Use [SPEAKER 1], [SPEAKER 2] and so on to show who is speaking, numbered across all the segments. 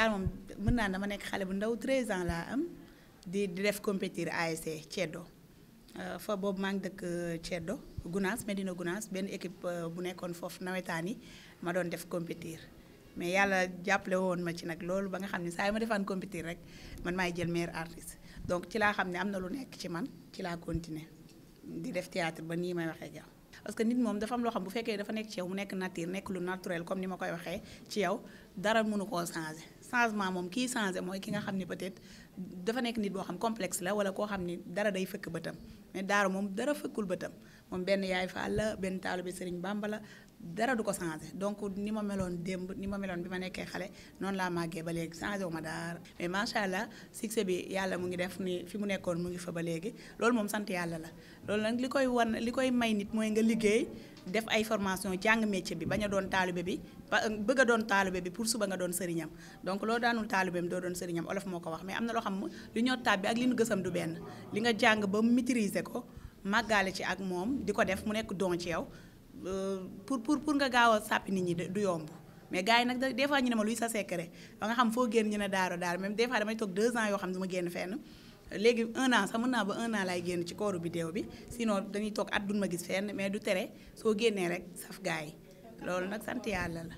[SPEAKER 1] daara moom mën naa dama nekk xale bu ndaw 13 ans laa am di def compétir ASC Ceddo fa boobu maa ngi dëkk Ceddo Gounass Medina Gounass benn équipe bu nekkoon foofu nawetaan yi ma doon def compétir mais yàlla jàppale woon ma ci nag loolu ba nga xam ne saa yu ma defaan compétir rek man maay jël meilleur artiste donc ci laa xam ne am na lu nekk ci man ci laa continuer di def théâtre ba nii may waxee ak yow parce que nit moom dafa am loo xam bu fekkee dafa nekk ci yow mu nekk nature nekk lu naturel comme ni ma koy waxee ci yow dara mënu koo changer changement moom kii changer mooy ki nga xam ne peut-être dafa nekk nit boo xam complexe la wala koo xam ni dara day fëkk bëtam mais daara moom dara fëkkul bëtam moom benn yaay Faal la benn taalibe Sëriñ Bàmba la dara du ko changer donc ni ma meloon démb ni ma meloon bi ma nekkee xale noonu laa màggee ba léegi changé wu ma dara mais macha allah succès bi yàlla mu ngi def ni fi mu nekkoon mu ngi fa ba léegi loolu moom sant yàlla la loolu nag li koy may nit mooy nga liggéey def ay formation jàng métier bi bañ a doon taalibe bi bëgg a doon taalibe bi pour suba nga doon sëriñam donc loo daanul taalibeem doo doon sëriñam olof moo ko wax mais am na loo xam li ñoo taab bi ak li ñu gësam du benn li nga jàng ba maîtriser ko màggaale ci ak moom di ko def mu nekk don ci yow pour nga gaaw a sàppi nit ñi du yomb mais gars yi nag des fois ñu ne ma luy sa secret ba nga xam foo génn ñu ne daaro même des fois damay toog 2 ans yoo xam ne du ma génn fenn léegi 1 an sax mën naa ba 1 an laay génn ci kooru vidéo bi sinon dañuy toog at duñ ma gis fenn mais du tere soo génnee rek saf gars yi loolu nag sant yàlla la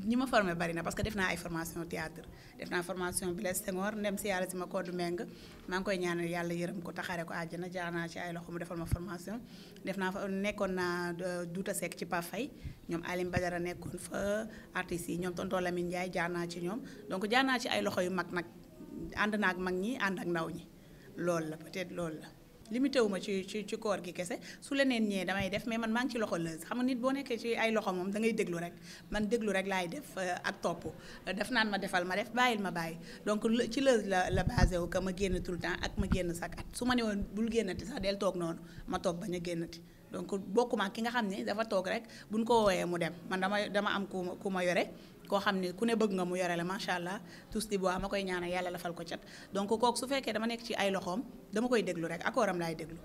[SPEAKER 1] ñi ma formé bari na parce que def naa ay formation théâtre def naa formation Blaise Senghor ndem si yàlla si ma koddu meng maa ngi koy ñaanal yàlla yërëm ko taxare ko àjjana jaar naa ci ay loxo mu defal ma formation def naa fa nekkoon naa Douta Seck ci Pafay ñoom Alim Badara nekkoon fa artistes yi ñoom tonton Lamine Ndiaye jaar naa ci ñoom donc jaar naa ci ay loxo yu mag nag ànd naa ak mag ñi ànd ak ndaw ñi loolu la peut-être loolu la limité wu ma ci koor gi kese su leneen ñee damay def mais man maa ngi ci loxo Leuz xam nga nit boo nekkee ci ay loxo moom da ngay déglu rek man déglu rek laay def ak topp def naan ma defal ma def bàyyil ma bàyyi donc ci Leuz la basé wu que ma génn tout le temps ak ma génn sax at su ma ne woon bul génnati sax del toog noonu ma toog bañ a génnati donc bokkuma ki nga xam ne dafa toog rek buñ ko woowee mu dem man dama am ku ma yore koo xam ne ku ne bëgg nga mu yore la macha allah tous di bois ma koy ñaanal yàlla lafal ko cat donc kooku su fekkee dama nekk ci ay loxoom dama koy déglu rek akooram laay déglu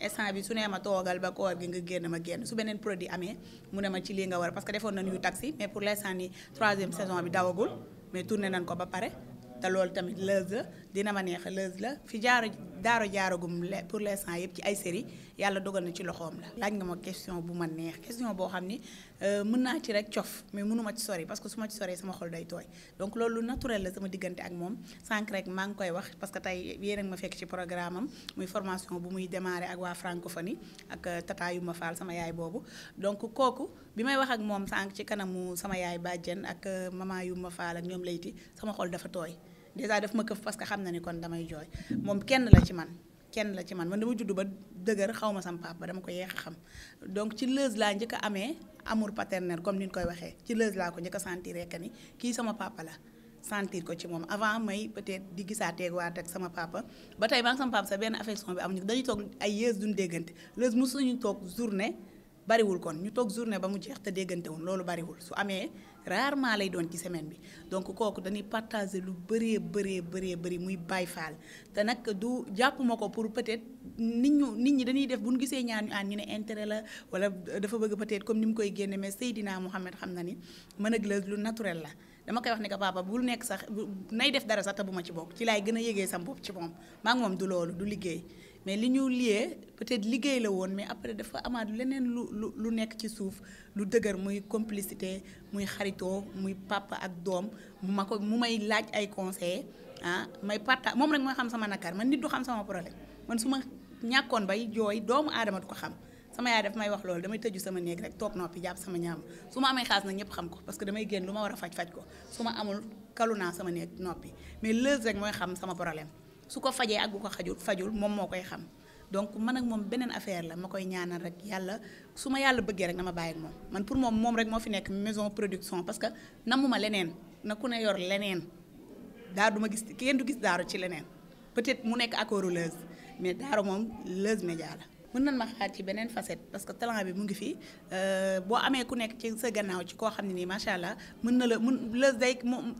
[SPEAKER 1] instant bi su nee ma toogal ba koor gi nga génn ma génn su beneen produit amee mu ne ma ci lii nga war parce que defoon nañu taxi mais pour l'instant ni 3e saison bi dawagul mais tourné nañ ko ba pare te loolu tamit Leuz la dina ma neex Leuz la fi jaaragum pour l'instant yëpp ci ay série yàlla dogal na ci loxoom la laaj nga ma question bu ma neex question boo xam ni mën naa ci rek cof mais mënuma ci sori parce que su ma ci soree sama xol day tooy donc loolu naturel la sama diggante ak moom sànq rek maa ngi koy wax parce que tey yéen a ngi ma fekk ci programme am muy formation bu muy démarrer ak waa francophonie ak tata yu ma faal sama yaay boobu donc kooku bi may wax ak moom sànq ci kanamu sama yaay bàjjen ak maman yu ma faal ak ñoom layti sama xol dafa tooy déjà daf ma këf parce que xam na ni kon damay jooy moom kenn la ci man man dama judd ba dëgër xaw ma sama papa dama ko yeex a xam donc ci Leuz laa njëkk a amee amour paternel comme ni ñu koy waxee ci Leuz laa ko njëkk a sentir que ni kii sama papa la sentir ko ci moom avant may peut-être di gisaatee waat ak sama papa ba tey maa ngi sama papa sa benn affection bi amuñu dañuy toog ay yées duñ déggante Leuz mosuñu toog journée bariwul kon ñu toog journée ba mu jeex te déggante wuñ loolu bariwul su amee rarement lay doon ci semaine bi donc kooku dañuy partager lu bëri muy Baye Fall te nag du jàppuma ko pour peut-être nit ñi dañuy def bu ñu gisee ñaan ñu ne intérêt la wala dafa bëgg peut-être comme ni mu koy génne mais Seydina Mouhamed xam na ni mën ak Leuz lu naturel la dama koy wax ne que papa bul nekk sax nay def dara sax te bu ma ci bokk ci laay gën a yëgee sam bopp ci moom maa ngi moom du loolu du liggéey mais li ñu lié peut-être liggéey la woon mais après dafa amaat leneen lu nekk ci suuf lu dëgër muy complicité muy xaritoo muy papa ak doom mu may laaj ay conseils may partage moom rek mooy xam sama nakar man nit du xam sama problème man su ma ñàkkoon bay jooy doomu aadama du ko xam sama yaay daf may wax loolu damay tëju sama néeg rek toog noppi jàpp sama ñaam su ma amee xaas nag ñëpp xam ko parce que damay génn lu ma war a faj ko su ma amul kalu naa sama néeg noppi mais Leuz rek mooy xam sama problème su ko fajee ak bu ko fajul moom moo koy xam donc man ak moom beneen affaire la ma koy ñaanal rek yàlla su ma yàlla bëggee rek na ma bàyyi ak moom man pour moom rek moo fi nekk maison production parce que namuma leneen na ku ne yor leneen du ma gis kenn du gis Daaro ci leneen peut-être mu nekk accordu Leuz mais Daaro moom Leuz Média la mën nañ ma xaar ci beneen facette parce que talent bi mu ngi fi boo amee ku nekk ci sa gannaaw ci koo xam ne nii macha allah Leuz day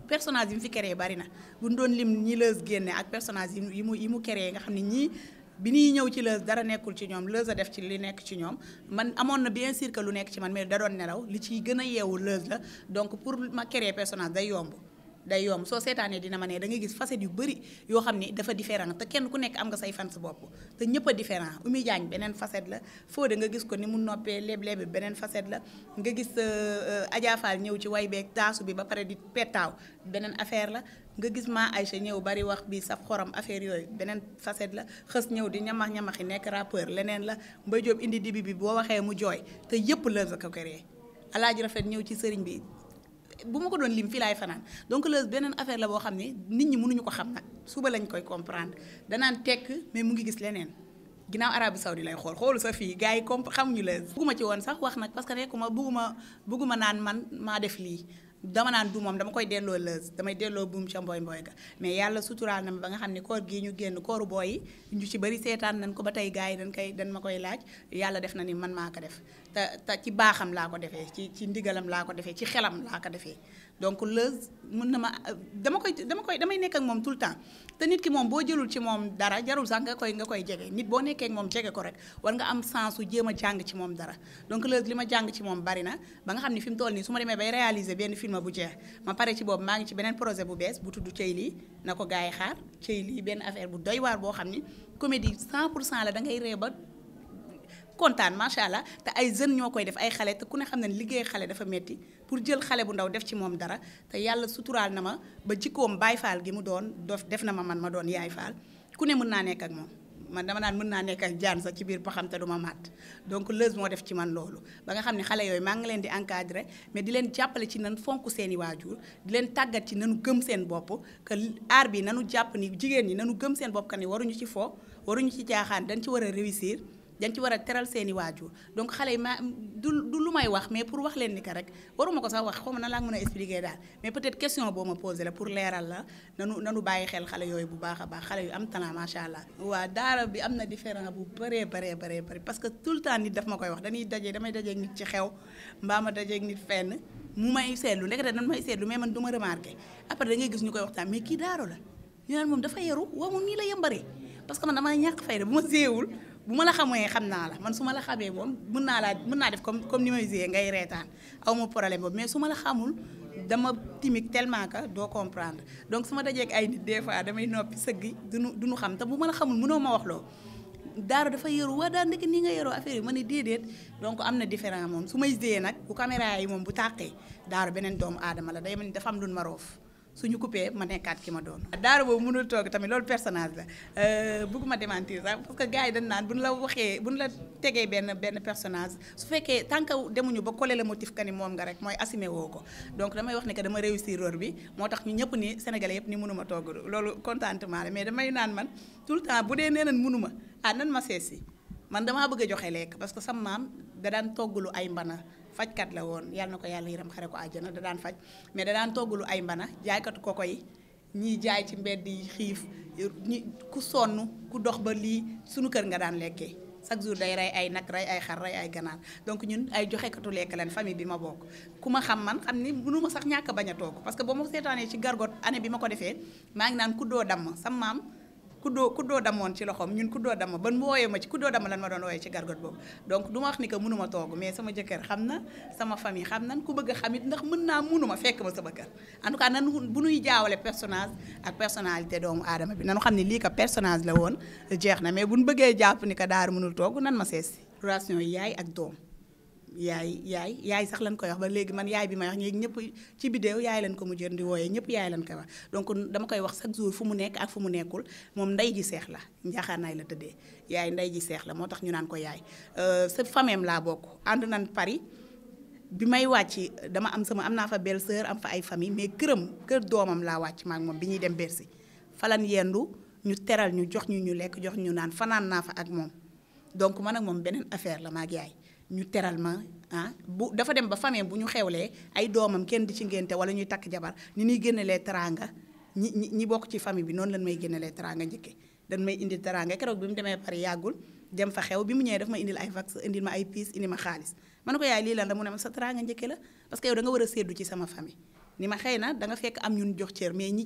[SPEAKER 1] personnage yi mu fi créé bari na bu ñu doon lim ñi Leuz génne ak personnage yi mu créé nga xam ne ñii bi ñuy ñëw ci Leuz dara nekkul ci ñoom Leuz a def ci li nekk ci ñoom man amoon na bien sûr que lu nekk ci man mais da doon nelaw li ciy gën a yeewu Leuz la donc pour ma créer personnage day yomb day yomb soo seetaanee dina ma ne da ngay gis facette yu bëri yoo xam ne dafa différent te kenn ku nekk am nga say fan sa bopp te ñëpp a différent Oumy Diagne beneen facette la Fodé nga gis ko ni mu noppee léeb-léeb bi beneen facette la nga gis Adja Fall ñëw ci way beeg taasu bi ba pare di pettaaw beneen affaire la nga gis ma Aïcha ñëw bari wax bi saf xorom affaire yooyu beneen facette la xës ñëw di ñamax-ñamaxi nekk rappeur leneen la Mbaye Diop indi dibi bi boo waxee mu jooy te yëpp Leuz a ko créé Alaaji Rafet ñëw ci sëriñ bi bu ma ko doon lim fii laay fanaan donc Leuz beneen affaire la boo xam ne nit ñi mënuñu ko xam nag suba lañ koy comprendre danaan tekk mais mu ngi gis leneen ginnaaw Arabie Saoudi lay xoolu sa fii gars yi xamuñu Leuz bugguma ci woon sax wax nag parce que nekkuma bugguma naan man maa def lii dama naan du moom dama koy delloo Leuz damay delloo buum ca mboy ga mais yàlla suturaal na ma ba nga xam ne koor gii ñu génn kooru booy yi ñu ci bëri seetaan nañ ko ba tey gars yi dañ ma koy laaj yàlla def na ni man maa ko def te ci baaxam laa ko defee ci ndigalam laa ko defee ci xelam laa ko defee donc Leuz mën na ma damay nekk ak moom tout le temps te nit ki moom boo jëlul ci moom dara jarul sax nga koy jege nit boo nekkee ak moom jege ko rek war nga am sens su jéem a jàng ci moom dara donc Leuz li ma jàng ci moom bari na ba nga xam ne fi mu toll nii su ma demee bay réaliser benn film bu jeex ma pare ci boobu maa ngi ci beneen projet bu bees bu tudd Cey lii na ko gars yi xaar Cey lii benn affaire bu doy waar boo xam ni comédie 100% la da ngay ree ba kontaan macha allah te ay jeunes ñoo koy def ay xale te ku ne xam ne liggéey xale dafa metti pour jël xale bu ndaw def ci moom dara te yàlla suturaal na ma ba jikkoom baay faal gi mu doon def na man ma doon yaay faal ku ne mën naa nekk ak moom man dama naan mën naa nekk ak jaan sax ci biir ba xam te du ma màtt donc Leuz moo def ci man loolu ba nga xam ne xale yooyu maa ngi leen di encadrer mais di leen jàppale ci nan fonk seeni waajur di leen tàggat ci nanu gëm seen bopp que aar bi nanu jàpp ni jigéen ñi nanu gëm seen bopp que ni waruñu ci fo waruñu ci jaaxaan dañ ci war a réussir dañ ci war a teral seeni waajur donc xale yi du lu may wax mais pour wax leen ni que rek waruma ko sax wax xaw ma na laa mën a expliquer daal mais peut-être question boo ma posé la pour leeral la nanu bàyyi xel xale yooyu bu baax a baax xale yu am talent macha allah. waaw daara bi am na différent bu bëree parce que tout le temps nit daf ma koy wax damay dajeeg nit ci xew mbaa ma dajeeg nit fenn mu may seetlu ndekete dañ may seetlu mais man du ma remarqué après da ngay gis ñu koy waxtaan mais kii daaro la ñu naan moom dafa yaru waa moom nii la yembaree parce que man damaa ñàkk fayda bu ma séewul bu ma la xamee xam naa la man su ma la xamee moom mën naa def comme ni may gisee ngay reetaan aw ma problème boobu mais su ma la xamul dama timide tellement que doo comprendre donc su ma dajeek ay nit des fois damay noppi sëggi duñu xam te bu ma la xamul mënoo ma wax loo daaro dafa yaru waa daa ndekk nii nga yaroo affaire yi ma ne déedéet donc am na différent moom su may gisee nag bu caméra yi moom bu tàqee daaro beneen doomu aadama la day mel ni dafa am lu ma roof suñu coupé ma nekkaat ki ma doon. daara boobu mënul toog tamit loolu personnage la bëgguma démentir sax parce que gars yi dañ naan buñ la waxee buñ la tegee benn personnage su fekkee tant que demuñu ba coller le motif que ni moom nga rek mooy assumé woo ko donc damay wax ne que dama réussir rôle bi moo tax ñu ñëpp ni sénégalais yëpp ni mënuma togg loolu contentement la mais damay naan man tout le temps bu dee nee nañ mënuma nan ma sees si man damaa bëgg a joxe lekk parce que sama maam da daan togglu ay mbana. fajkat la woon yàlla na ko yàlla yërëm xare ko àjjana da daan faj mais da daan toggulu ay mbana jaaykatu koko yi ñiy jaay ci mbedd yi xiif ku sonn ku dox ba lii suñu kër nga daan lekkee chaque jour day rey ay nag rey ay xar rey ay ganaar donc ñun ay joxekatu lekk leen famille bi ma bokk ku ma xam man xam ni mënu ma sax ñàkk bañ a togg parce que boo ma seetaanee ci gargot année bi ma ko defee maa ngi naan kuddoo damm sama maam kuddoo damoon ci loxoom ñun kuddoo damm ban mu wooyee ma ci kuddoo damm lan ma doon wooyee ci gargot boobu donc du ma wax ni que mënuma togg mais sama jëkkër xam na sama famille xam nan ku bëgg a xamit ndax mën naa mënuma fekk ma sama kër en tout cas nan bu nuy jaawale personnage ak personnalité doomu aadama bi nanu xam ne lii ka personnage la woon jeex na mais buñ bëggee jàpp ni que daara mënul togg nan ma seesi relation yaay ak doom yaay sax lañ koy wax ba léegi man yaay bi may wax ñëpp ci bidéew yaay lañ ko mujjee di wooyee ñëpp yaay lañ koy wax donc dama koy wax chaque jour fu mu nekk ak fu mu nekkul moom ndey ji seex la njaaxaanaay la tëddee yaay ndey ji seex la moo tax ñu naan ko yaay sa fameem laa bokk ànd nañ Paris bi may wàcc dama am naa fa belle sœur am fa ay famille mais kër doomam laa wàcc maak moom bi ñuy dem Bercy falan yendu ñu teral ñu jox ñu lekk jox ñu naan fanaan naa fa ak moom donc man ak moom beneen affaire la maak yaay ñu teral ma bu dafa dem ba famille bu ñu xewlee ay doomam kenn di ci ngénte wala ñuy takk jabar ni ñuy génnelee teraanga ñi bokk ci famille bi noonu lañ may génnelee teraanga njëkke dañ may indi teraanga keroog bi mu demee Paris yàggul dem fa xew bi mu ñëwee daf ma indil ay vax indil ma ay piis indi ma xaalis ma ne ko yaay lii lan la mu ne ma sa teraanga njëkke la parce que yow da nga war a séddu ci sama famille ni ma xëy na da nga fekk am ñun jox cër mais ñi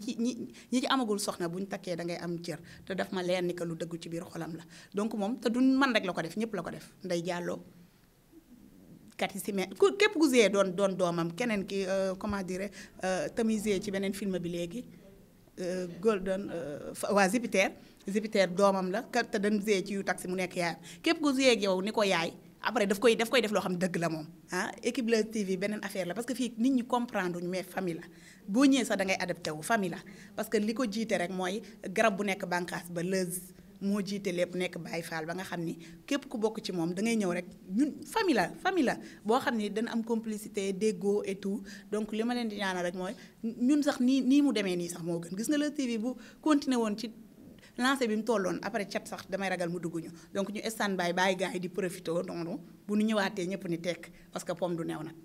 [SPEAKER 1] ci amagul soxna bu ñu takkee da ngay am cër te daf ma leer ni que lu dëggu ci biir xolam la donc moom te du man rek la ko def ñëpp la ko def Ndey Jàlloo kat yi si mais ku képp ku joué doon doomam keneen ki comment dire tamisé ci beneen film bi léegi Golden waa Jupiter doomam la te dañ joué ci yu taxi mu nekk yaayam képp ku joué ak yow ni ko yaay après daf koy def loo xam dëgg la moom équipe Leuz TV beneen affaire la parce que fii nit ñi comprendre ñu mais famille la boo ñëwee sax da ngay adapté wu famille la parce que li ko jiite rek mooy garab bu nekk bànqaas ba Leuz moo jiite lépp nekk Baye Fall ba nga xam ni képp ku bokk ci moom da ngay ñëw rek ñun famille la boo xam ni dana am complicité déggoo et tout donc li ma leen di ñaanal rek mooy ñun sax nii mu demee nii sax moo gën gis nga Leuz TV bu continué woon ci lancé bi mu tolloon après cat sax damay ragal mu dugg ñu donc ñu stand by bàyyi gars yi di profité noonu bu ñu ñëwaatee ñëpp ni tekk parce que pomme du neew nag